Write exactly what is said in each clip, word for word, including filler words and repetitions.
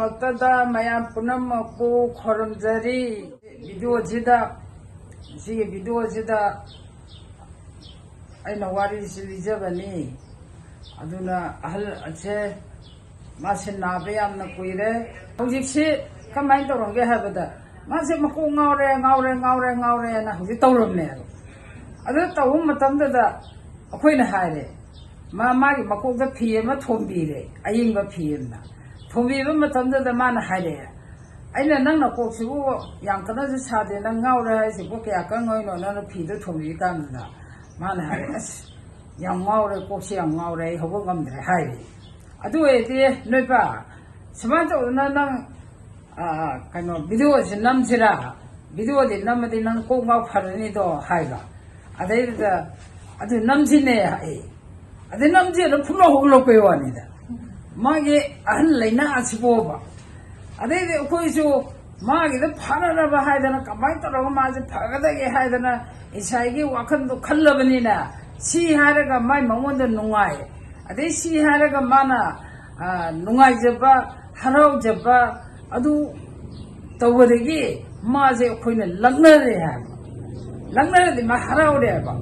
ꯗꯣꯛꯇꯔꯗ ꯃꯌꯥꯝ ꯄꯨꯝꯅꯃꯛꯄꯨ ꯈꯣꯏꯔꯨꯝꯖꯔꯤ꯫ ꯚꯤꯗꯤꯑꯣꯁꯤꯗ, ꯁꯤꯒꯤ ꯚꯤꯗꯤꯑꯣꯁꯤꯗ ꯑꯩꯅ ꯋꯥꯔꯤꯁꯤ ꯂꯤꯖꯕꯅꯤ꯫ ꯑꯗꯨꯅ ꯑꯍꯜ ꯑꯁꯦ, ꯃꯥꯁꯦ ꯅꯥꯕ ꯌꯥꯝꯅ ꯀꯨꯏꯔꯦ꯫ ꯍꯧꯖꯤꯛꯁꯤ ꯀꯃꯥꯏꯅ ꯇꯧꯔꯝꯒꯦ ꯍꯥꯏꯕꯗ, ꯃꯥꯁꯦ ꯃꯀꯣꯛ ꯉꯥꯎꯔꯦ, ꯉꯥꯎꯔꯦ, ꯉꯥꯎꯔꯦ, ꯉꯥꯎꯔꯦꯅ ꯍꯧꯖꯤꯛ ꯇꯧꯔꯝꯃꯦꯕ꯫ ꯑꯗꯨ ꯇꯧꯕ ꯃꯇꯝꯗꯨꯗ ꯑꯩꯈꯣꯏꯅ ꯍꯥꯏꯔꯦ, ꯃꯥ, ꯃꯥꯒꯤ ꯃꯀꯣꯛꯇ ꯐꯤ ꯑꯃ ꯊꯣꯝꯕꯤꯔꯦ, ꯑꯌꯤꯡꯕ ꯐꯤ ꯑꯃꯅ꯫ ꯊꯣꯝꯕꯤꯕ ꯃꯇꯝꯗꯨꯗ ꯃꯥꯅ ꯍꯥꯏꯔꯛꯑꯦ, "ꯑꯩꯅ ꯅꯪ ꯅꯀꯣꯛꯁꯤꯕꯨ ꯌꯥꯝ ꯀꯟꯅꯁꯨ ꯁꯥꯗꯦ, ꯅꯪ ꯉꯥꯎꯔꯦ ꯍꯥꯏꯁꯤꯕꯨ ꯀꯌꯥ ꯀꯟ ꯉꯥꯎꯔꯤꯅꯣ?" ꯅꯪꯅ ꯐꯤꯗꯣ ꯊꯣꯝꯕꯤꯕ ꯀꯥꯟꯗꯨꯗ ꯃꯥꯅ ꯍꯥꯏꯔꯦ, "ꯑꯁ, ꯌꯥꯝ ꯉꯥꯎꯔꯦ, ꯀꯣꯛꯁꯦ ꯌꯥꯝ ꯉꯥꯎꯔꯦ, ꯑꯩ ꯍꯧꯒꯠ ꯉꯝꯗ꯭ꯔꯦ" ꯍꯥꯏꯔꯦ꯫ ꯑꯗꯨ ꯑꯣꯏꯔꯗꯤ ꯅꯣꯏꯕ, ꯁꯨꯃꯥꯏꯅ ꯇꯧꯗꯅ ꯅꯪ, ꯑ, ꯀꯩꯅꯣ, ꯚꯤꯗꯤꯑꯣꯁꯦ ꯅꯝꯁꯤꯔꯥ? ꯚꯤꯗꯤꯑꯣꯗꯤ ꯅꯝꯃꯗꯤ ꯅꯪ ꯀꯣꯛ ꯉꯥꯎ ꯐꯔꯅꯤꯗꯣ ꯍꯥꯏꯕ꯫ ꯑꯗꯩꯗꯨꯗ, "ꯑꯗꯨ ꯅꯝꯁꯤꯅꯦ" ꯍꯥꯏ꯫ ꯑꯗꯩ ꯅꯝꯁꯦꯅ ꯐꯨꯅ ꯍꯧꯒꯠꯂꯛꯄꯩ ꯋꯥꯅꯤꯗ꯫ ꯃꯥꯒꯤ ꯑꯍꯜ ꯂꯩꯅꯥ ꯑꯁꯤꯕꯣꯕ꯫ ꯑꯗꯩꯗꯤ ꯑꯩꯈꯣꯏꯁꯨ ꯃꯥꯒꯤꯗ ꯐꯅꯅꯕ ꯍꯥꯏꯗꯅ, ꯀꯃꯥꯏꯅ ꯇꯧꯔꯒ ꯃꯥꯁꯦ ꯐꯒꯗꯒꯦ ꯍꯥꯏꯗꯅ ꯏꯁꯥꯒꯤ ꯋꯥꯈꯜꯗꯣ ꯈꯜꯂꯕꯅꯤꯅ, ꯁꯤ ꯍꯥꯏꯔꯒ ꯃꯥꯏ ꯃꯉꯣꯟꯗ ꯅꯨꯡꯉꯥꯏ, ꯑꯗꯩ ꯁꯤ ꯍꯥꯏꯔꯒ ꯃꯥꯅ, ꯑ, ꯅꯨꯡꯉꯥꯏꯖꯕ, ꯍꯔꯥꯎꯖꯕ, ꯑꯗꯨ ꯇꯧꯕꯗꯒꯤ ꯃꯥꯁꯦ ꯑꯩꯈꯣꯏꯅ ꯂꯛꯅꯔꯦ ꯍꯥꯏꯕ꯫ ꯂꯛꯅꯔꯗꯤ ꯃꯥ ꯍꯔꯥꯎꯔꯦꯕ꯫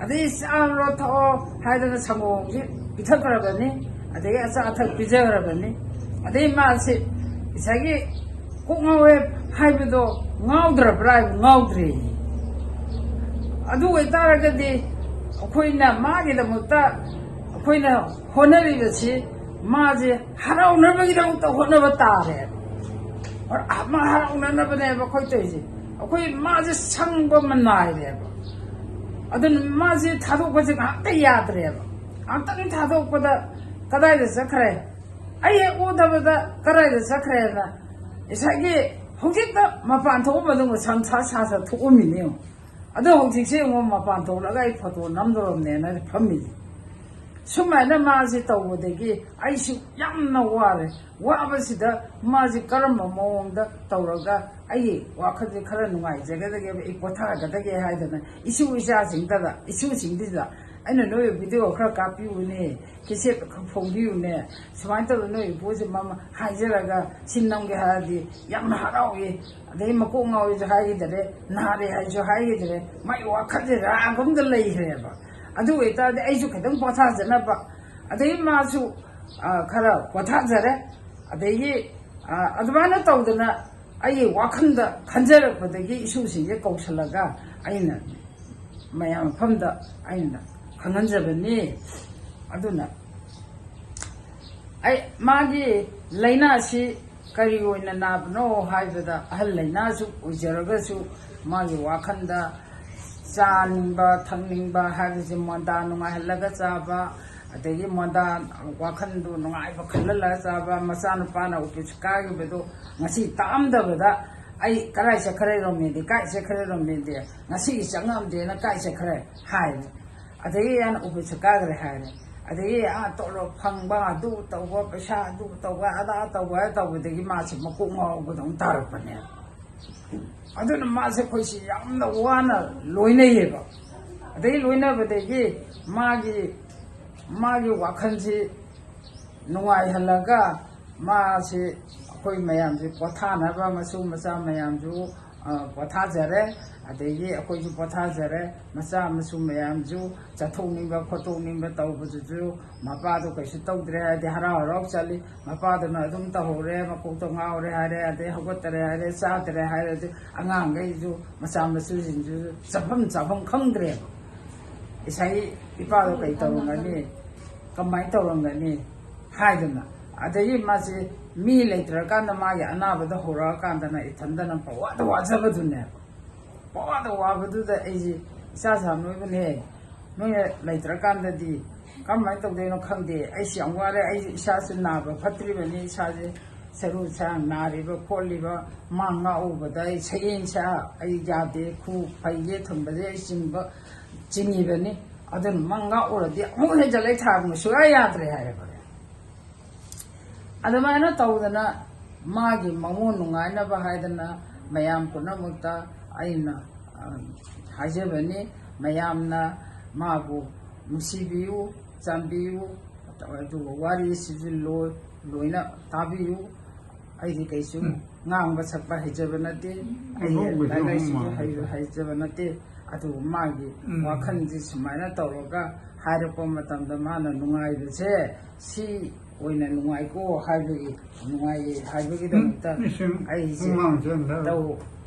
ꯑꯗꯩ ꯆꯥꯔꯣ ꯊꯛꯑꯣ ꯍꯥꯏꯗꯅ ꯁꯪꯒꯣꯝꯁꯤ ꯄꯤꯊꯛꯈ꯭ꯔꯕꯅꯤ, ꯑꯗꯒꯤ ꯑꯆꯥ ꯑꯊꯛ ꯄꯤꯖꯈ꯭ꯔꯕꯅꯤ꯫ ꯑꯗꯩ ꯃꯥꯁꯦ ꯉꯁꯥꯏꯒꯤ ꯀꯣꯛ ꯉꯥꯎꯋꯦ ꯍꯥꯏꯕꯗꯣ ꯉꯥꯎꯗ꯭ꯔꯕ꯭ꯔꯥ ꯍꯥꯏꯕ? ꯉꯥꯎꯗ꯭ꯔꯦ꯫ ꯑꯗꯨ ꯑꯣꯏꯇꯥꯔꯒꯗꯤ ꯑꯩꯈꯣꯏꯅ ꯃꯥꯒꯤꯗꯃꯛꯇ ꯑꯩꯈꯣꯏꯅ ꯍꯣꯠꯅꯔꯤꯕꯁꯤ ꯃꯥꯁꯦ ꯍꯔꯥꯎꯅꯕꯒꯤꯗꯃꯛꯇ ꯍꯣꯠꯅꯕ ꯇꯥꯔꯦꯕ꯫ ꯃꯥ ꯍꯔꯥꯎꯅꯅꯕꯅꯦꯕ ꯑꯩꯈꯣꯏ ꯇꯧꯔꯤꯁꯦ꯫ ꯑꯩꯈꯣꯏ ꯃꯥꯁꯦ ꯁꯪꯕ ꯑꯃ ꯅꯥꯏꯔꯦꯕ꯫ ꯑꯗꯨꯅ ꯃꯥꯁꯦ ꯊꯥꯗꯣꯛꯄꯁꯦ ꯉꯥꯏꯍꯥꯛꯇ ꯌꯥꯗ꯭ꯔꯦꯕ꯫ ꯉꯥꯏꯍꯥꯛꯇꯪ ꯊꯥꯗꯣꯛꯄꯗ ꯀꯗꯥꯏꯗ ꯆꯠꯈ꯭ꯔꯦ? ꯑꯩ ꯍꯦꯛ ꯎꯗꯕꯗ ꯀꯗꯥꯏꯗ ꯆꯠꯈ꯭ꯔꯦꯅ ꯉꯁꯥꯏꯒꯤ ꯍꯧꯖꯤꯛꯇ ꯃꯄꯥꯟ ꯊꯣꯛꯑꯝꯕꯗꯣ ꯁꯝ ꯁꯥ ꯁꯥ ꯁꯥ ꯊꯣꯛꯑꯝꯃꯤꯅꯦ ꯌꯦꯡꯉꯣ꯫ ꯑꯗꯣ ꯍꯧꯖꯤꯛꯁꯦ ꯌꯦꯡꯉꯣ, ꯃꯄꯥꯟ ꯊꯣꯛꯂꯒ ꯑꯩ ꯐꯣꯇꯣ ꯅꯝꯗꯣꯔꯕꯅꯦꯅ ꯐꯝꯃꯤꯅꯤ꯫ ꯁꯨꯃꯥꯏꯅ ꯃꯥꯁꯦ ꯇꯧꯕꯗꯒꯤ ꯑꯩꯁꯨ ꯌꯥꯝꯅ ꯋꯥꯔꯦ꯫ ꯋꯥꯕꯁꯤꯗ ꯃꯥꯁꯦ ꯀꯔꯝꯕ ꯃꯑꯣꯡꯗ ꯇꯧꯔꯒ ꯑꯩꯒꯤ ꯋꯥꯈꯜꯁꯦ ꯈꯔ ꯅꯨꯡꯉꯥꯏꯖꯒꯗꯒꯦꯕ, ꯑꯩ ꯄꯣꯊꯥꯒꯗꯒꯦ ꯍꯥꯏꯗꯅ ꯏꯁꯨ ꯏꯆꯥꯁꯤꯡꯗꯗ, ꯏꯁꯨꯁꯤꯡꯁꯤꯗ ꯑꯩꯅ ꯅꯣꯏ ꯚꯤꯗꯤꯑꯣ ꯈꯔ ꯀꯥꯞꯄꯤꯌꯨꯅꯦ, ꯀꯦꯁꯦꯠ ꯈꯔ ꯐꯣꯡꯕꯤꯌꯨꯅꯦ, ꯁꯨꯃꯥꯏꯅ ꯇꯧꯗꯅ ꯅꯣꯏ ꯏꯄꯨꯁꯦ ꯃꯃ ꯍꯥꯏꯖꯔꯒ ꯁꯤ ꯅꯝꯒꯦ ꯍꯥꯏꯔꯗꯤ ꯌꯥꯝꯅ ꯍꯔꯥꯎꯏ, ꯑꯗꯩ ꯃꯀꯣꯛ ꯉꯥꯎꯏꯁꯨ ꯍꯥꯏꯈꯤꯗꯔꯦ, ꯅꯥꯔꯦ ꯍꯥꯏꯁꯨ ꯍꯥꯏꯈꯤꯗꯔꯦ, ꯃꯥꯏ ꯋꯥꯈꯜꯁꯦ ꯔꯥꯒ ꯑꯝꯗ ꯂꯩꯈ꯭ꯔꯦꯕ꯫ ꯑꯗꯨ ꯑꯣꯏꯇꯥꯔꯗꯤ ꯑꯩꯁꯨ ꯈꯤꯇꯪ ꯄꯣꯊꯥꯖꯅꯕ, ꯑꯗꯩ ꯃꯥꯁꯨ ꯑ, ꯈꯔ ꯄꯣꯊꯥꯖꯔꯦ꯫ ꯑꯗꯒꯤ ꯑ, ꯑꯗꯨꯃꯥꯏꯅ ꯇꯧꯗꯅ ꯑꯩꯒꯤ ꯋꯥꯈꯜꯗ ꯈꯟꯖꯔꯛꯄꯗꯒꯤ ꯏꯁꯨꯁꯤꯡꯁꯦ ꯀꯧꯁꯜꯂꯒ ꯑꯩꯅ ꯃꯌꯥꯝ ꯃꯐꯝꯗ ꯑꯩꯅ ꯈꯪꯍꯟꯖꯕꯅꯤ꯫ ꯑꯗꯨꯅ ꯑꯩ ꯃꯥꯒꯤ ꯂꯥꯏꯅꯥꯁꯤ ꯀꯔꯤ ꯑꯣꯏꯅ ꯅꯥꯕꯅꯣ ꯍꯥꯏꯕꯗ, ꯑꯍꯜ ꯂꯥꯏꯅꯥꯁꯨ ꯑꯣꯏꯖꯔꯒꯁꯨ ꯃꯥꯒꯤ ꯋꯥꯈꯜꯗ ꯆꯥꯅꯤꯡꯕ ꯊꯛꯅꯤꯡꯕ ꯍꯥꯏꯕꯁꯦ ꯃꯣꯟꯗꯥ ꯅꯨꯡꯉꯥꯏꯍꯜꯂꯒ ꯆꯥꯕ, ꯑꯗꯒꯤ ꯃꯣꯟꯗꯥ ꯋꯥꯈꯜꯗꯨ ꯅꯨꯡꯉꯥꯏꯕ ꯈꯜꯍꯜꯂꯒ ꯆꯥꯕ, ꯃꯆꯥꯅꯨꯄꯥꯅ ꯑꯣꯐꯤꯁ ꯀꯥꯈꯤꯕꯗꯨ ꯉꯁꯤ ꯇꯥꯛꯑꯝꯗꯕꯗ ꯑꯩ ꯀꯗꯥꯏ ꯆꯠꯈ꯭ꯔꯦ ꯔꯣꯃꯦꯗꯤ, ꯀꯥꯏ ꯆꯠꯈ꯭ꯔꯦ ꯔꯣꯃꯦꯗꯤ, ꯉꯁꯤꯒꯤ ꯆꯪꯉꯝꯗꯦꯅ ꯀꯥꯏ ꯆꯠꯈ꯭ꯔꯦ ꯍꯥꯏꯔꯦ꯫ ꯑꯗꯒꯤ ꯑꯩꯅ ꯑꯣꯐꯤꯁ ꯀꯥꯈ꯭ꯔꯦ ꯍꯥꯏꯔꯦ꯫ ꯑꯗꯒꯤ ꯑꯥ ꯇꯣꯂꯣꯞ ꯐꯪꯕ, ꯑꯗꯨ ꯇꯧꯕ, ꯄꯩꯁꯥ ꯑꯗꯨ ꯇꯧꯕ, ꯑꯗꯥ ꯇꯧꯕ ꯍꯥꯏ ꯇꯧꯕꯗꯒꯤ ꯃꯥꯁꯦ ꯃꯀꯣꯛ ꯉꯥꯎꯕꯗꯧꯅ ꯇꯥꯔꯛꯄꯅꯦ꯫ ꯑꯗꯨꯅ ꯃꯥꯁꯦ ꯑꯩꯈꯣꯏꯁꯤ ꯌꯥꯝꯅ ꯋꯥꯅ ꯂꯣꯏꯅꯩꯌꯦꯕ꯫ ꯑꯗꯒꯤ ꯂꯣꯏꯅꯕꯗꯒꯤ ꯃꯥꯒꯤ ꯃꯥꯒꯤ ꯋꯥꯈꯜꯁꯤ ꯅꯨꯡꯉꯥꯏꯍꯜꯂꯒ ꯃꯥꯁꯤ ꯑꯩꯈꯣꯏ ꯃꯌꯥꯝꯁꯤ ꯄꯣꯊꯥꯅꯕ, ꯃꯁꯨ ꯃꯆꯥ ꯃꯌꯥꯝꯁꯨ ꯑ, ꯄꯣꯊꯥꯖꯔꯦ꯫ ꯑꯗꯒꯤ ꯑꯩꯈꯣꯏꯁꯨ ꯄꯣꯊꯥꯖꯔꯦ꯫ ꯃꯆꯥ ꯃꯁꯨ ꯃꯌꯥꯝꯁꯨ ꯆꯠꯊꯣꯛꯅꯤꯡꯕ ꯈꯣꯠꯇꯣꯛꯅꯤꯡꯕ ꯇꯧꯕꯗꯨꯁꯨ ꯃꯄꯥꯗꯣ ꯀꯩꯁꯨ ꯇꯧꯗ꯭ꯔꯦ ꯍꯥꯏꯔꯗꯤ ꯍꯔꯥꯎ ꯍꯔꯥꯎ ꯆꯠꯂꯤ꯫ ꯃꯄꯥꯗꯨꯅ ꯑꯗꯨꯝ ꯇꯧꯍꯧꯔꯦ, ꯃꯀꯣꯛꯇꯣ ꯉꯥꯎꯔꯦ ꯍꯥꯏꯔꯦ, ꯑꯗꯩ ꯍꯧꯒꯠꯇꯔꯦ ꯍꯥꯏꯔꯦ, ꯆꯥꯗꯔꯦ ꯍꯥꯏꯔꯗꯤ ꯑꯉꯥꯡꯈꯩꯁꯨ, ꯃꯆꯥ ꯃꯁꯨꯁꯤꯡꯁꯨ ꯆꯠꯐꯝ ꯆꯥꯐꯝ ꯈꯪꯗ꯭ꯔꯦꯕ꯫ ꯏꯁꯥꯒꯤ ꯏꯄꯥꯗꯣ ꯀꯩ ꯇꯧꯔꯝꯒꯅꯤ, ꯀꯃꯥꯏꯅ ꯇꯧꯔꯝꯒꯅꯤ ꯍꯥꯏꯗꯅ꯫ ꯑꯗꯒꯤ ꯃꯥꯁꯦ ꯃꯤ ꯂꯩꯇ꯭ꯔꯀꯥꯟꯗ ꯃꯥꯒꯤ ꯑꯅꯥꯕꯗ ꯍꯧꯔꯛꯑꯀꯥꯟꯗꯅ ꯏꯊꯟꯗꯅ ꯄꯋꯥꯗ ꯋꯥꯖꯕꯗꯨꯅꯦꯕ꯫ ꯄꯋꯥꯗ ꯋꯥꯕꯗꯨꯗ ꯑꯩꯁꯦ ꯏꯆꯥ ꯁꯥ ꯅꯣꯏꯕꯅꯦ, ꯅꯣꯏꯅ ꯂꯩꯇ꯭ꯔꯀꯥꯟꯗꯗꯤ ꯀꯃꯥꯏꯅ ꯇꯧꯗꯣꯏꯅꯣ ꯈꯪꯗꯦ꯫ ꯑꯩꯁꯦ ꯌꯥꯝ ꯋꯥꯔꯦ꯫ ꯑꯩꯁꯦ ꯏꯁꯥꯁꯦ ꯅꯥꯕ ꯐꯠꯇ꯭ꯔꯤꯕꯅꯤ, ꯏꯁꯥꯁꯦ ꯁꯔꯨ ꯁꯔꯥꯡ ꯅꯥꯔꯤꯕ ꯈꯣꯠꯂꯤꯕ, ꯃꯥ ꯉꯥꯛꯎꯕꯗ ꯑꯩ ꯁꯌꯦꯡ ꯁꯥ ꯑꯩ ꯌꯥꯗꯦ, ꯈꯨ ꯐꯩꯒꯦ ꯊꯨꯝꯕꯁꯦ ꯑꯩ ꯆꯤꯡꯕ ꯆꯤꯡꯉꯤꯕꯅꯤ꯫ ꯑꯗꯨꯅ ꯃꯥ ꯉꯥꯛꯎꯔꯗꯤ ꯑꯃꯨꯛ ꯍꯦꯟꯖꯜꯂꯛ ꯊꯥꯕꯅ ꯁꯨꯡꯌꯥ ꯌꯥꯗ꯭ꯔꯦ ꯍꯥꯏꯔꯦꯕ꯫ ꯑꯗꯨꯃꯥꯏꯅ ꯇꯧꯗꯅ ꯃꯥꯒꯤ ꯃꯉꯣꯟ ꯅꯨꯡꯉꯥꯏꯅꯕ ꯍꯥꯏꯗꯅ ꯃꯌꯥꯝ ꯄꯨꯝꯅꯃꯛꯇ ꯑꯩꯅ ꯑ, ꯍꯥꯏꯖꯕꯅꯤ꯫ ꯃꯌꯥꯝꯅ ꯃꯥꯕꯨ ꯅꯨꯡꯁꯤꯕꯤꯌꯨ, ꯆꯥꯟꯕꯤꯌꯨ, ꯑꯗꯨꯒ ꯋꯥꯔꯤꯁꯤꯁꯨ ꯂꯣꯏ-, ꯂꯣꯏꯅ ꯇꯥꯕꯤꯌꯨ꯫ ꯑꯩꯗꯤ ꯀꯩꯁꯨ ꯎꯝ꯫ ꯉꯥꯡꯕ ꯁꯛꯄ ꯍꯩꯖꯕ ꯅꯠꯇꯦ꯫ ꯑꯩ ꯅꯣꯛꯄꯒꯤ ꯂꯥꯏꯔꯤꯛ ꯂꯥꯏꯁꯨꯁꯨ ꯊꯣꯡ ꯍꯩ-, ꯃꯥꯟꯕ꯫ ꯍꯩꯖꯕ ꯅꯠꯇꯦ꯫ ꯑꯗꯨꯕꯨ ꯃꯥꯒꯤ ꯎꯝ꯫ ꯋꯥꯈꯜꯁꯤ ꯁꯨꯃꯥꯏꯅ ꯇꯧꯔꯒ ꯍꯥꯏꯔꯛꯄ ꯃꯇꯝꯗ ꯃꯥꯅ ꯅꯨꯡꯉꯥꯏꯕꯁꯦ ꯁꯤ ꯑꯣꯏꯅ ꯅꯨꯡꯉꯥꯏꯀꯣ ꯍꯥꯏꯕꯒꯤ, ꯅꯨꯡꯉꯥꯏꯌꯦ ꯍꯥꯏꯕꯒꯤꯗꯃꯛꯇ ꯎꯝ, ꯏꯁꯤꯡ ꯑꯩꯁꯦ ꯍꯨꯃꯥꯡꯁꯦ ꯍꯟꯊꯔꯣ꯫ ꯇꯧ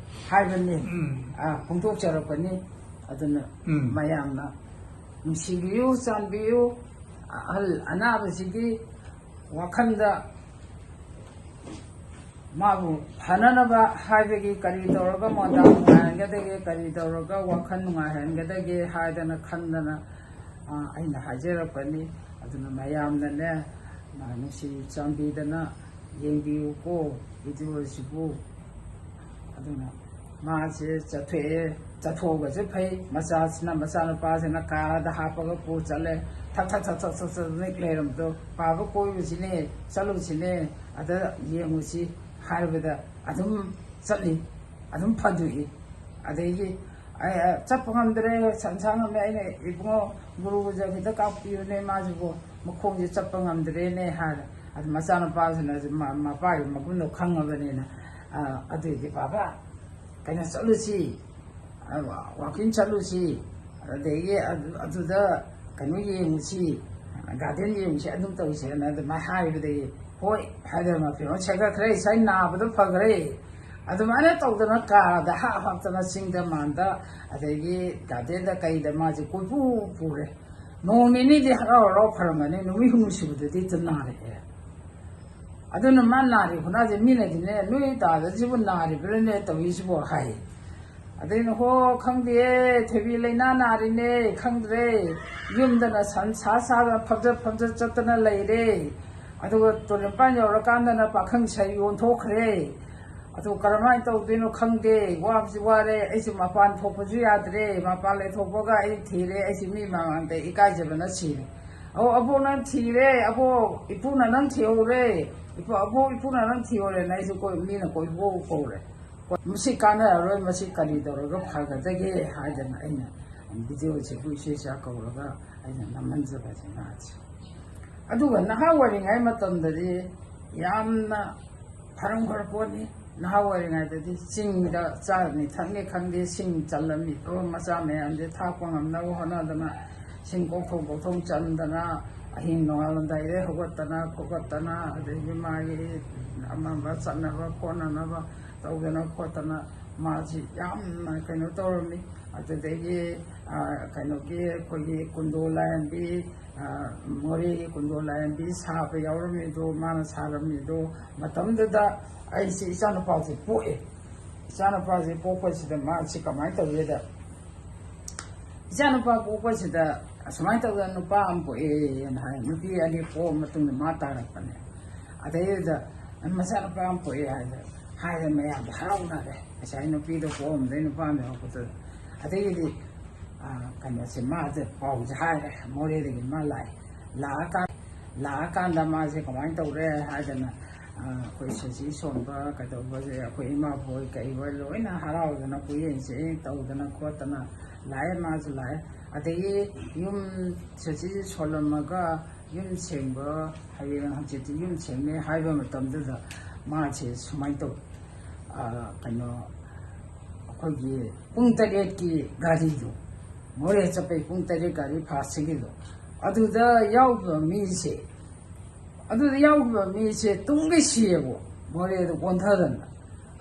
ꯍꯥꯏꯕꯅꯤ꯫ ꯎꯝ꯫ ꯑ, ꯐꯣꯡꯗꯣꯛꯆꯔꯛꯄꯅꯤ꯫ ꯑꯗꯨꯅ ꯎꯝ꯫ ꯃꯌꯥꯝꯅ ꯅꯨꯡꯁꯤꯕꯤꯌꯨ, ꯆꯥꯟꯕꯤꯌꯨ꯫ ꯑꯍꯜ ꯑꯅꯥꯕꯁꯤꯒꯤ ꯋꯥꯈꯜꯗ ꯃꯥꯕꯨ ꯐꯅꯅꯕ ꯍꯥꯏꯕꯒꯤ ꯀꯔꯤ ꯇꯧꯔꯒ ꯃꯣꯟꯗꯥ ꯅꯨꯡꯉꯥꯏꯍꯟꯒꯗꯒꯦ, ꯀꯔꯤ ꯇꯧꯔꯒ ꯋꯥꯈꯜ ꯅꯨꯡꯉꯥꯏꯍꯟꯒꯗꯒꯦ ꯍꯥꯏꯗꯅ ꯈꯟꯗꯅ, ꯑ, ꯑꯩꯅ ꯍꯥꯏꯖꯔꯛꯄꯅꯤ꯫ ꯑꯗꯨꯅ ꯃꯌꯥꯝꯅꯅꯦ, ꯑ, ꯅꯨꯡꯁꯤ ꯆꯥꯟꯕꯤꯗꯅ ꯌꯦꯡꯕꯤꯌꯨꯀꯣ ꯚꯤꯗꯤꯑꯣꯁꯤꯕꯨ꯫ ꯑꯗꯨꯅ ꯃꯥꯁꯦ ꯆꯠꯊꯣꯛꯑꯦ, ꯆꯠꯊꯣꯛꯑꯒꯁꯨ ꯐꯩ꯫ ꯃꯆꯥꯁꯤꯅ, ꯃꯆꯥꯅꯨꯄꯥꯁꯤꯅ ꯀꯥꯔꯗ ꯍꯥꯞꯄꯒ ꯄꯨ ꯆꯠꯂꯦ꯫ ꯊꯛ ꯊꯛ ꯊꯛ ꯊꯛ ꯊꯛ ꯊꯛ ꯅꯤꯛ ꯂꯩꯔꯝꯕꯗꯣ, "ꯄꯥꯕ ꯀꯣꯏꯔꯨꯁꯤꯅꯦ, ꯆꯠꯂꯨꯁꯤꯅꯦ, ꯑꯗ ꯌꯦꯡꯉꯨꯁꯤ" ꯍꯥꯏꯕꯗ ꯑꯗꯨꯝ ꯆꯠꯂꯤ, ꯑꯗꯨꯝ ꯐꯗꯣꯛꯏ꯫ ꯑꯗꯒꯤ ꯑꯩ, ꯑ, ꯆꯠꯄ ꯉꯝꯗ꯭ꯔꯦ, ꯁꯟꯁꯥ ꯉꯝꯃꯦ꯫ ꯑꯩꯅ, "ꯏꯕꯨꯡꯉꯣ, ꯒꯨꯔꯨꯒꯖ ꯈꯤꯇ ꯀꯥꯞꯄꯤꯌꯨꯅꯦ, ꯃꯥꯁꯤꯕꯨ ꯃꯈꯣꯡꯁꯦ ꯆꯠꯄ ꯉꯝꯗ꯭ꯔꯦꯅꯦ" ꯍꯥꯏꯔꯦ꯫ ꯑꯗꯨ ꯃꯆꯥꯅꯨꯄꯥꯁꯤꯅꯁꯨ ꯃ-, ꯃꯄꯥꯒꯤ ꯃꯒꯨꯟꯗꯣ ꯈꯪꯉꯕꯅꯤꯅ, ꯑ, "ꯑꯗꯨꯏꯗꯤ ꯕꯥꯕꯥ, ꯀꯩꯅꯣ ꯆꯠꯂꯨꯁꯤ, ꯑ, ꯋꯥꯀꯤꯡ ꯆꯠꯂꯨꯁꯤ, ꯑꯗꯒꯤ ꯑꯗꯨ-, ꯑꯗꯨꯗ ꯀꯩꯅꯣ ꯌꯦꯡꯉꯨꯁꯤ, ꯒꯥꯔꯗꯦꯟ ꯌꯦꯡꯉꯨꯁꯤ, ꯑꯗꯨꯝ ꯇꯧꯁꯦꯅ" ꯑꯗꯨꯃꯥꯏꯅ ꯍꯥꯏꯕꯗꯒꯤ, "ꯍꯣꯏ" ꯍꯥꯏꯗꯅ ꯃꯐꯤ ꯑꯃ ꯁꯦꯠꯒꯠꯈ꯭ꯔꯦ, ꯏꯁꯩ ꯅꯥꯕꯗꯣ ꯐꯈ꯭ꯔꯦ꯫ ꯑꯗꯨꯃꯥꯏꯅ ꯇꯧꯗꯅ ꯀꯥꯔꯗ ꯍꯥꯞ ꯍꯥꯞꯇꯅ ꯆꯤꯡꯗ ꯃꯥꯟꯗ, ꯑꯗꯒꯤ ꯒꯥꯔꯗꯦꯟꯗ ꯀꯩꯗ ꯃꯥꯁꯦ ꯀꯣꯏꯄꯨ ꯄꯨꯔꯦ꯫ ꯅꯣꯡ ꯅꯤꯅꯤꯗꯤ ꯍꯔꯥꯎ ꯍꯔꯥꯎ ꯐꯔꯝꯒꯅꯤ, ꯅꯨꯃꯤꯠ ꯍꯨꯝꯅꯤ ꯁꯨꯕꯗꯗꯤ ꯍꯦꯛꯇ ꯅꯥꯔꯛꯑꯦ꯫ ꯑꯗꯨꯅ ꯃꯥ ꯅꯥꯔꯤ ꯈꯨꯅꯥꯁꯦ ꯃꯤꯅꯗꯤꯅꯦ, "ꯅꯣꯏ ꯗꯥꯗꯁꯤꯕꯨ ꯅꯥꯔꯤꯕ꯭ꯔꯥꯅꯦ ꯇꯧꯔꯤꯁꯤꯕꯣ?" ꯍꯥꯏ꯫ ꯑꯗꯩꯅ, "ꯍꯣ, ꯈꯪꯗꯦꯌꯦ, ꯊꯣꯏꯕꯤ ꯂꯥꯏꯅꯥ ꯅꯥꯔꯤꯅꯦ, ꯈꯪꯗ꯭ꯔꯦ꯫ ꯌꯨꯝꯗꯅ ꯁꯟ ꯁꯥ ꯁꯥꯗꯅ ꯐꯝꯖ ꯐꯝꯖ ꯆꯠꯇꯅ ꯂꯩꯔꯦ꯫ ꯑꯗꯨꯒ ꯇꯨꯔꯦꯜ ꯃꯄꯥꯟ ꯌꯧꯔꯀꯥꯟꯗꯅ ꯄꯥꯈꯪ ꯁꯥꯔꯤ ꯑꯣꯟꯊꯣꯛꯈ꯭ꯔꯦ꯫ ꯑꯗꯨ ꯀꯔꯝꯍꯥꯏꯅ ꯇꯧꯗꯣꯏꯅꯣ ꯈꯪꯗꯦ, ꯋꯥꯕꯁꯤ ꯋꯥꯔꯦ, ꯑꯩꯁꯨ ꯃꯄꯥꯟ ꯊꯣꯛꯄꯁꯨ ꯌꯥꯗ꯭ꯔꯦ, ꯃꯄꯥꯟ ꯂꯩꯊꯣꯛꯄꯒ ꯑꯩ ꯊꯤꯔꯦ, ꯑꯩꯁꯨ ꯃꯤ ꯃꯃꯥꯡꯗ ꯏꯀꯥꯏꯖꯕꯅ ꯁꯤꯔꯦ꯫ ꯑꯧ, ꯑꯕꯣꯛ ꯅꯪ ꯊꯤꯔꯦ, ꯑꯕꯣꯛ, ꯏꯄꯨꯅ ꯅꯪ ꯊꯤꯍꯧꯔꯦ, ꯏꯄꯨ, ꯑꯕꯣꯛ, ꯏꯄꯨꯅ ꯅꯪ ꯊꯤꯍꯧꯔꯦꯅ ꯑꯩꯁꯨ ꯀꯣꯏ-, ꯃꯤꯅ ꯀꯣꯏꯄꯨ ꯀꯧꯔꯦ꯫ ꯃꯁꯤ ꯀꯥꯟꯅꯔꯔꯣꯏ, ꯃꯁꯤ ꯀꯔꯤ ꯇꯧꯔꯒ ꯐꯒꯗꯒꯦ ꯍꯥꯏꯗꯅ ꯑꯩꯅ ꯚꯤꯗꯤꯑꯣꯁꯤꯕꯨ ꯏꯆꯦ ꯏꯆꯥ ꯀꯧꯔꯒ ꯅꯝꯍꯟꯖꯕꯁꯦ ꯉꯥꯁꯦ꯫ ꯑꯗꯨꯒ ꯅꯍꯥ ꯑꯣꯏꯔꯤꯉꯩ ꯃꯇꯝꯗꯗꯤ ꯌꯥꯝꯅ ꯐꯔꯝꯈ꯭ꯔ ꯄꯣꯠꯅꯤ꯫ ꯅꯍꯥ ꯑꯣꯏꯔꯤꯉꯩꯗꯗꯤ ꯆꯤꯡꯗ ꯆꯥꯔꯅꯤ ꯊꯛꯅꯤ ꯈꯪꯗꯦ, ꯁꯤꯡ ꯆꯜꯂꯝꯃꯤꯗꯣ ꯃꯆꯥ ꯃꯌꯥꯝꯁꯦ ꯊꯥꯛꯄ ꯉꯝꯅꯕ ꯍꯣꯠꯅꯗꯅ ꯁꯤꯡ ꯀꯣꯛꯊꯣꯡ ꯀꯣꯛꯊꯣꯡ ꯆꯟꯗꯅ, ꯑꯍꯤꯡ ꯅꯣꯡꯉꯥꯜꯂꯝꯗꯥꯏꯗ ꯍꯧꯒꯠꯇꯅ ꯈꯣꯠꯀꯠꯇꯅ, ꯑꯗꯒꯤ ꯃꯥꯒꯤ ꯑꯃꯝꯕ ꯆꯠꯅꯕ ꯈꯣꯠꯅꯅꯕ ꯇꯧꯗꯅ ꯈꯣꯠꯇꯅ ꯃꯥꯁꯤ ꯌꯥꯝꯅ ꯀꯩꯅꯣ ꯇꯧꯔꯝꯃꯤ꯫ ꯑꯗꯨꯗꯒꯤ ꯀꯩꯅꯣꯒꯤ ꯑꯩꯈꯣꯏꯒꯤ ꯀꯨꯟꯗꯣ ꯂꯥꯏꯔꯦꯝꯕꯤ, ꯃꯣꯔꯦꯒꯤ ꯀꯨꯟꯗꯣ ꯂꯥꯏꯔꯦꯝꯕꯤ ꯁꯥꯕ ꯌꯥꯎꯔꯝꯃꯤꯗꯣ, ꯃꯥꯅ ꯁꯥꯔꯝꯃꯤꯗꯣ꯫ ꯃꯇꯝꯗꯨꯗ ꯑꯩꯁꯦ ꯏꯆꯥꯅꯨꯄꯥꯁꯦ ꯄꯣꯛꯑꯦ꯫ ꯏꯆꯥꯅꯨꯄꯥꯁꯦ ꯄꯣꯛꯄꯁꯤꯗ ꯃꯥꯁꯤ ꯀꯃꯥꯏꯅ ꯇꯧꯒꯦꯗ, ꯏꯆꯥꯅꯨꯄꯥ ꯄꯣꯛꯄꯁꯤꯗ ꯑꯁꯨꯃꯥꯏꯅ ꯇꯧꯗꯅ ꯅꯨꯄꯥ ꯑꯃ ꯄꯣꯛꯑꯦꯅ ꯍꯥꯏ꯫ ꯅꯨꯄꯤ ꯑꯅꯤ ꯄꯣꯛꯑ ꯃꯇꯨꯡꯗ ꯃꯥ ꯇꯥꯔꯛꯄꯅꯦ꯫ ꯑꯗꯩꯗꯨꯗ ꯃꯆꯥꯅꯨꯄꯥ ꯑꯃ ꯄꯣꯛꯑꯦ ꯍꯥꯏꯗꯅ ꯍꯥꯏꯔꯦ, ꯃꯌꯥꯝꯗ ꯍꯔꯥꯎꯅꯔꯦ꯫ ꯉꯁꯥꯏ ꯅꯨꯄꯤꯗꯣ ꯄꯣꯛꯑꯝꯗꯩ ꯅꯨꯄꯥ ꯑꯃ ꯌꯥꯎꯔꯛꯄꯗꯨꯗ꯫ ꯑꯗꯒꯤꯗꯤ ꯀꯩꯅꯣꯁꯦ ꯃꯥꯁꯦ ꯄꯥꯎꯁꯦ ꯍꯥꯏꯔꯦ, ꯃꯣꯔꯦꯗꯒꯤ ꯃꯥ ꯂꯥꯛꯑꯦ꯫ ꯂꯥꯛꯑꯀꯥꯟ ꯂꯥꯛꯑꯀꯥꯟꯗ ꯃꯥꯁꯦ ꯀꯃꯥꯏꯅ ꯇꯧꯔꯦ ꯍꯥꯏꯗꯅ ꯑꯩꯈꯣꯏ ꯁꯣꯁꯤ ꯁꯣꯟꯕ ꯀꯩꯗꯧꯕꯁꯦ ꯑꯩꯈꯣꯏ ꯏꯃꯥꯕꯣꯏ ꯀꯩꯕꯣꯏ ꯂꯣꯏꯅ ꯍꯔꯥꯎꯗꯅ ꯀꯨꯌꯦꯟꯁꯦ ꯇꯧꯗꯅ ꯈꯣꯠꯇꯅ ꯂꯥꯛꯑꯦ꯫ ꯃꯥꯁꯨ ꯂꯥꯛꯑꯦ꯫ ꯑꯗꯒꯤ ꯌꯨꯝ ꯁꯣꯁꯤ ꯁꯣꯜꯂꯝꯃꯒ ꯌꯨꯝ ꯁꯦꯡꯕ, ꯍꯌꯦꯡ ꯍꯪꯆꯤꯠꯇꯤ ꯌꯨꯝ ꯁꯦꯡꯅꯤ ꯍꯥꯏꯕ ꯃꯇꯝꯗꯨꯗ ꯃꯥꯁꯦ ꯁꯨꯃꯥꯏꯅ ꯇꯧ, ꯀꯩꯅꯣ, ꯑꯩꯈꯣꯏꯒꯤ ꯄꯨꯡ ꯇꯔꯦꯠꯀꯤ ꯒꯥꯔꯤꯗꯣ, ꯃꯣꯔꯦ ꯆꯠꯄꯩ ꯄꯨꯡ ꯇꯔꯦꯠ ꯒꯥꯔꯤ ꯐꯥꯁꯁꯤꯒꯤꯗꯣ, ꯑꯗꯨꯗ ꯌꯥꯎꯈꯤꯕ ꯃꯤꯁꯦ, ꯑꯗꯨꯗ ꯌꯥꯎꯈꯤꯕ ꯃꯤꯁꯦ ꯇꯨꯡꯒꯩ ꯁꯤꯌꯦꯕ, ꯃꯣꯔꯦꯗ ꯑꯣꯟꯊꯗꯅ꯫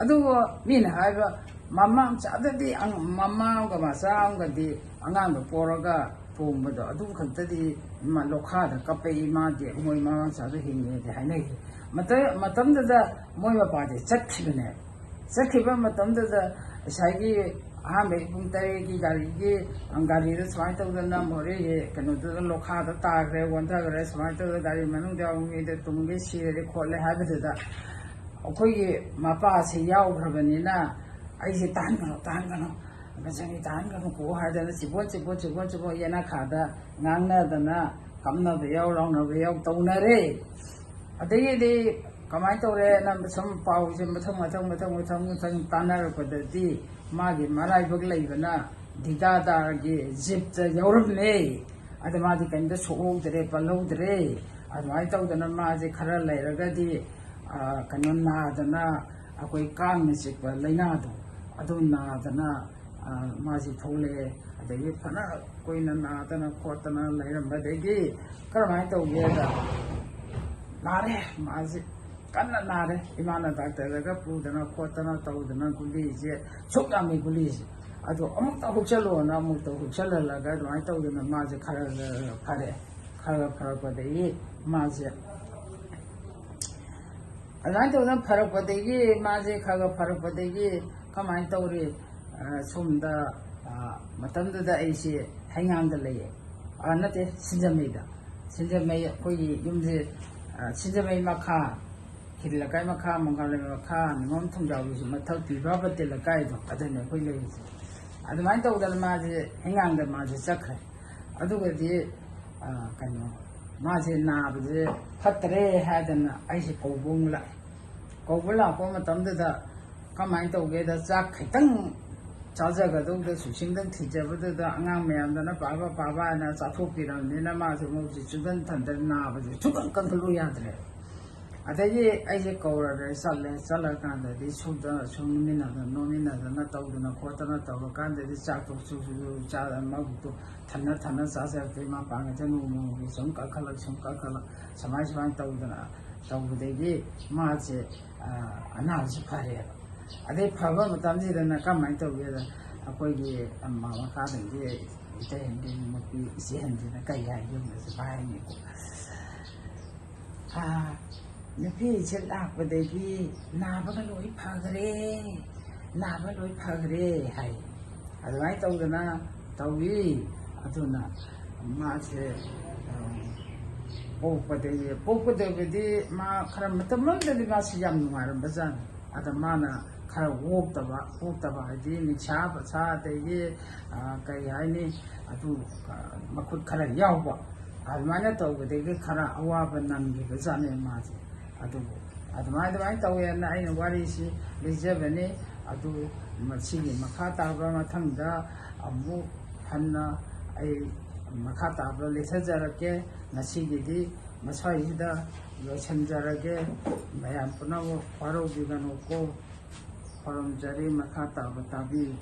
ꯑꯗꯨꯒ ꯃꯤꯅ ꯍꯥꯏꯕ, ꯃꯃꯥ ꯃꯆꯥꯗꯗꯤ, ꯃꯃꯥ ꯑꯃꯒ ꯃꯆꯥ ꯑꯃꯒꯗꯤ ꯑꯉꯥꯡꯗꯣ ꯄꯣꯔꯒ ꯇꯣꯡꯕꯗꯣ ꯑꯗꯨ ꯈꯛꯇꯗꯤ ꯂꯣꯈꯥꯗ ꯀꯞꯄꯛꯏ, ꯃꯥꯗꯤ ꯃꯣꯏ ꯃꯃꯥ ꯃꯆꯥꯗꯣ ꯍꯤꯡꯉꯦꯗꯤ ꯍꯥꯏꯅꯩ꯫ ꯃꯇꯝꯗꯨꯗ ꯃꯣꯏ ꯃꯄꯥꯗꯤ ꯆꯠꯈꯤꯕꯅꯦ꯫ ꯆꯠꯈꯤꯕ ꯃꯇꯝꯗꯨꯗ ꯉꯁꯥꯏꯒꯤ ꯑꯍꯥꯟꯕꯒꯤ ꯄꯨꯡ ꯇꯔꯦꯠꯀꯤ ꯒꯥꯔꯤꯒꯤ, ꯒꯥꯔꯤꯗ ꯁꯨꯃꯥꯏꯅ ꯇꯧꯗꯅ ꯃꯣꯔꯦꯒꯤ ꯀꯩꯅꯣꯗꯨꯗ ꯂꯣꯈꯥꯗ ꯇꯥꯈ꯭ꯔꯦ, ꯑꯣꯟꯊꯈ꯭ꯔꯦ, ꯁꯨꯃꯥꯏꯅ ꯇꯧꯗꯅ ꯒꯥꯔꯤ ꯃꯅꯨꯡꯗ ꯌꯥꯎꯕ ꯃꯤꯗꯣ ꯇꯨꯝꯒꯦ ꯁꯤꯔꯦ ꯈꯣꯠꯂꯦ ꯍꯥꯏꯕꯗꯨꯗ ꯑꯩꯈꯣꯏꯒꯤ ꯃꯄꯥꯁꯤ ꯌꯥꯎꯈ꯭ꯔꯕꯅꯤꯅ ꯑꯩꯁꯦ "ꯇꯥꯍꯟꯒꯅꯨ, ꯇꯥꯍꯟꯒꯅꯨ, ꯃꯆꯪꯒꯤ ꯇꯥꯍꯟꯒꯅꯨꯀꯣ" ꯍꯥꯏꯗꯅ ꯆꯤꯕꯣꯠ ꯆꯤꯕꯣꯠ ꯆꯤꯕꯣꯠ ꯆꯤꯕꯣꯠ ꯌꯦꯅꯈꯥꯗ ꯉꯥꯡꯅꯗꯅ ꯀꯞꯅꯕ ꯌꯥꯎ, ꯂꯥꯎꯅꯕ ꯌꯥꯎ ꯇꯧꯅꯔꯦ꯫ ꯑꯗꯒꯤꯗꯤ ꯀꯃꯥꯏꯅ ꯇꯧꯔꯦꯅ ꯁꯨꯝ ꯄꯥꯎꯁꯦ ꯃꯊꯪ ꯃꯊꯪ ꯃꯊꯪ ꯃꯊꯪ ꯃꯊꯪ ꯇꯥꯟꯅꯔꯛꯄꯗꯗꯤ ꯃꯥꯒꯤ ꯃꯔꯥꯏꯕꯛ ꯂꯩꯕꯅ ꯗꯤꯗꯥꯗꯥꯒꯤ ꯖꯤꯞꯇ ꯌꯥꯎꯔꯝꯃꯦ꯫ ꯑꯗ ꯃꯥꯗꯤ ꯀꯩꯝꯇ ꯁꯣꯛꯍꯧꯗ꯭ꯔꯦ, ꯄꯜꯍꯧꯗ꯭ꯔꯦ꯫ ꯑꯗꯨꯃꯥꯏꯅ ꯇꯧꯗꯅ ꯃꯥꯁꯦ ꯈꯔ ꯂꯩꯔꯒꯗꯤ, ꯑ, ꯀꯩꯅꯣ ꯅꯥꯗꯅ, ꯑꯩꯈꯣꯏ ꯀꯥꯡꯅ ꯆꯤꯛꯄ ꯂꯥꯏꯅꯥꯗꯣ ꯑꯗꯨ ꯅꯥꯗꯅ, ꯑ, ꯃꯥꯁꯤ ꯊꯣꯛꯂꯛꯑꯦ꯫ ꯑꯗꯒꯤ ꯐꯅ ꯀꯨꯏꯅ ꯅꯥꯗꯅ ꯈꯣꯠꯇꯅ ꯂꯩꯔꯝꯕꯗꯒꯤ ꯀꯔꯝꯍꯥꯏꯅ ꯇꯧꯒꯦꯗ, ꯅꯥꯔꯦ ꯃꯥꯁꯦ꯫ ꯀꯟꯅ ꯅꯥꯔꯦ꯫ ꯏꯃꯥꯅ ꯗꯥꯛꯇꯔꯗꯒ ꯄꯨꯗꯅ ꯈꯣꯠꯇꯅ ꯇꯧꯗꯅ ꯒꯨꯂꯤꯁꯦ ꯁꯨꯛ ꯌꯥꯝꯃꯤ ꯒꯨꯂꯤꯁꯦ꯫ ꯑꯗꯣ ꯑꯃꯨꯛꯇ ꯍꯨꯛꯆꯜꯂꯣꯅ ꯑꯃꯨꯛꯇ ꯍꯨꯛꯆꯜꯍꯜꯂꯒ ꯑꯗꯨꯃꯥꯏꯅ ꯇꯧꯗꯅ ꯃꯥꯁꯦ ꯈꯔ ꯈꯔ ꯐꯔꯦ꯫ ꯈꯔ ꯈꯔ ꯐꯔꯛꯄꯗꯒꯤ ꯃꯥꯁꯦ, ꯑꯗꯨꯃꯥꯏꯅ ꯇꯧꯗꯅ ꯐꯔꯛꯄꯗꯒꯤ ꯃꯥꯁꯦ ꯈꯔ ꯈꯔ ꯐꯔꯛꯄꯗꯒꯤ ꯀꯃꯥꯏꯅ ꯇꯧꯔꯤ? ꯑ, ꯁꯣꯝꯗ, ꯑ, ꯃꯇꯝꯗꯨꯗ ꯑꯩꯁꯦ ꯍꯩꯉꯥꯡꯗ ꯂꯩꯌꯦ꯫ ꯑ, ꯅꯠꯇꯦ, ꯁꯤꯡꯖꯃꯩꯗ꯫ ꯁꯤꯡꯖꯃꯩ ꯑꯩꯈꯣꯏꯒꯤ ꯌꯨꯝꯁꯦ, ꯑ, ꯁꯤꯡꯖꯃꯩ ꯃꯈꯥ, ꯈꯤꯜ ꯂꯩꯀꯥꯏ ꯃꯈꯥ, ꯃꯪꯒꯥꯂꯩ ꯃꯈꯥ, ꯅꯤꯉꯣꯝ ꯊꯣꯡꯖꯥꯎꯒꯤꯁꯨ ꯃꯊꯛ ꯄꯤꯕ ꯄꯇꯦꯜ ꯂꯩꯀꯥꯏꯗꯣ, ꯑꯗꯨꯅꯦ ꯑꯩꯈꯣꯏ ꯂꯩꯔꯤꯁꯦ꯫ ꯑꯗꯨꯃꯥꯏꯅ ꯇꯧꯗꯅ ꯃꯥꯁꯦ ꯍꯩꯉꯥꯡꯗ ꯃꯥꯁꯦ ꯆꯠꯈ꯭ꯔꯦ꯫ ꯑꯗꯨꯒꯗꯤ, ꯑ, ꯀꯩꯅꯣ, ꯃꯥꯁꯦ ꯅꯥꯕꯁꯦ ꯐꯠꯇ꯭ꯔꯦ ꯍꯥꯏꯗꯅ ꯑꯩꯁꯦ ꯀꯧꯕ ꯑꯃꯨꯛ ꯂꯥꯛꯑꯦ꯫ ꯀꯧꯕ ꯂꯥꯛꯄ ꯃꯇꯝꯗꯨꯗ ꯀꯃꯥꯏꯅ ꯇꯧꯒꯦꯗ, ꯆꯥꯛ ꯈꯤꯇꯪ ꯆꯥꯖꯒꯗꯧꯗ ꯁꯨꯁꯤꯡꯗꯪ ꯊꯤꯖꯕꯗꯨꯗ ꯑꯉꯥꯡ ꯃꯌꯥꯝꯗꯅ ꯄꯥꯕ ꯄꯥꯕ ꯍꯥꯏꯅ ꯆꯥꯊꯣꯛꯄꯤꯔꯕꯅꯤꯅ ꯃꯥꯁꯦ ꯃꯕꯨꯛꯁꯦ ꯆꯨꯗꯟ ꯊꯟꯗꯟ ꯅꯥꯕꯁꯦ ꯁꯨꯀꯟ ꯀꯟꯈꯠꯂꯨ ꯌꯥꯗ꯭ꯔꯦ꯫ ꯑꯗꯒꯤ ꯑꯩꯁꯦ ꯀꯧꯔꯔꯦ, ꯆꯠꯂꯦ꯫ ꯆꯠꯂꯀꯥꯟꯗꯗꯤ ꯁꯨꯗ ꯁꯨꯃꯤꯟꯅꯗꯅ ꯅꯣꯃꯤꯟꯅꯗꯅ ꯇꯧꯗꯅ ꯈꯣꯠꯇꯅ ꯇꯧꯔꯀꯥꯟꯗꯗꯤ ꯆꯥꯛꯇꯣ ꯆꯨ ꯆꯨ ꯆꯨ ꯆꯥ-, ꯃꯕꯨꯛꯇꯣ ꯊꯟꯅ ꯊꯟꯅ ꯆꯥꯖꯔꯛꯇꯦ꯫ ꯃꯄꯥꯡꯒꯜꯁꯦ ꯅꯣꯡꯃ ꯅꯣꯡꯃꯒꯤ ꯁꯨꯝ ꯀꯟꯈꯠꯂꯛ ꯁꯨꯝ ꯀꯟꯈꯠꯂꯛ ꯁꯨꯃꯥꯏ ꯁꯨꯃꯥꯏꯅ ꯇꯧꯗꯅ ꯇꯧꯕꯗꯒꯤ ꯃꯥꯁꯦ, ꯑ, ꯑꯅꯥꯕꯁꯤ ꯐꯔꯦꯕ꯫ ꯑꯗꯩ ꯐꯕ ꯃꯇꯝꯁꯤꯗꯅ ꯀꯃꯥꯏꯅ ꯇꯧꯒꯦꯗ, ꯑꯩꯈꯣꯏꯒꯤ, ꯑ, ꯃꯈꯥꯗꯒꯤ ꯏꯇꯩꯍꯟꯒꯤ ꯅꯨꯄꯤ ꯏꯆꯦꯍꯟꯁꯤꯅ ꯀꯩ ꯍꯥꯏꯒꯦ ꯍꯥꯏꯕꯁꯦ ꯍꯥꯏꯅꯤꯀꯣ꯫ ꯑꯥ, ꯅꯨꯄꯤꯁꯦ ꯂꯥꯛꯄꯗꯒꯤ ꯅꯥꯕꯒ ꯂꯣꯏ ꯐꯈ꯭ꯔꯦ, ꯅꯥꯕ ꯂꯣꯏ ꯐꯈ꯭ꯔꯦ ꯍꯥꯏ꯫ ꯑꯗꯨꯃꯥꯏꯅ ꯇꯧꯗꯅ ꯇꯧꯏ꯫ ꯑꯗꯨꯅ ꯃꯥꯁꯦ, ꯑ, ꯄꯣꯛꯄꯗꯒꯤ, ꯄꯣꯛꯄꯗꯕꯨꯗꯤ ꯃꯥ ꯈꯔ ꯃꯇꯝ ꯑꯃꯗꯗꯤ ꯃꯥꯁꯤ ꯌꯥꯝ ꯅꯨꯡꯉꯥꯏꯔꯝꯕ ꯖꯥꯠꯅꯤ꯫ ꯑꯗ ꯃꯥꯅ ꯈꯔ ꯑꯣꯛꯇꯕ, ꯑꯣꯛꯇꯕ ꯍꯥꯏꯗꯤ ꯅꯤꯁꯥ ꯄꯁꯥ, ꯑꯗꯒꯤ, ꯑ, ꯀꯔꯤ ꯍꯥꯏꯅꯤ, ꯑꯗꯨ, ꯑ, ꯃꯈꯨꯠ ꯈꯔ ꯌꯥꯎꯕ, ꯑꯗꯨꯃꯥꯏꯅ ꯇꯧꯕꯗꯒꯤ ꯈꯔ ꯑꯋꯥꯕ ꯅꯪꯈꯤꯕ ꯖꯥꯠꯅꯦ ꯃꯥꯁꯦ꯫ ꯑꯗꯨꯕꯨ ꯑꯗꯨꯃꯥꯏ, ꯑꯗꯨꯃꯥꯏꯅ ꯇꯧꯋꯦꯅ ꯑꯩꯅ ꯋꯥꯔꯤꯁꯤ ꯂꯤꯖꯕꯅꯤ꯫ ꯑꯗꯨ ꯃꯁꯤꯒꯤ ꯃꯈꯥ ꯇꯥꯕ ꯃꯊꯪꯗ ꯑꯃꯨꯛ ꯍꯟꯅ ꯑꯩ ꯃꯈꯥ ꯇꯥꯕ ꯂꯤꯊꯖꯔꯛꯀꯦ꯫ ꯉꯁꯤꯒꯤꯗꯤ ꯃꯁ꯭ꯋꯥꯏꯁꯤꯗ ꯂꯣꯏꯁꯤꯟꯖꯔꯒꯦ꯫ ꯃꯌꯥꯝ ꯄꯨꯝꯅꯃꯛ ꯋꯥꯔꯧꯕꯤꯒꯅꯨꯀꯣ꯫ ꯈꯨꯔꯨꯝꯖꯔꯤ꯫ ꯃꯈꯥ ꯇꯥꯕ ꯇꯥꯕꯤꯌꯨ꯫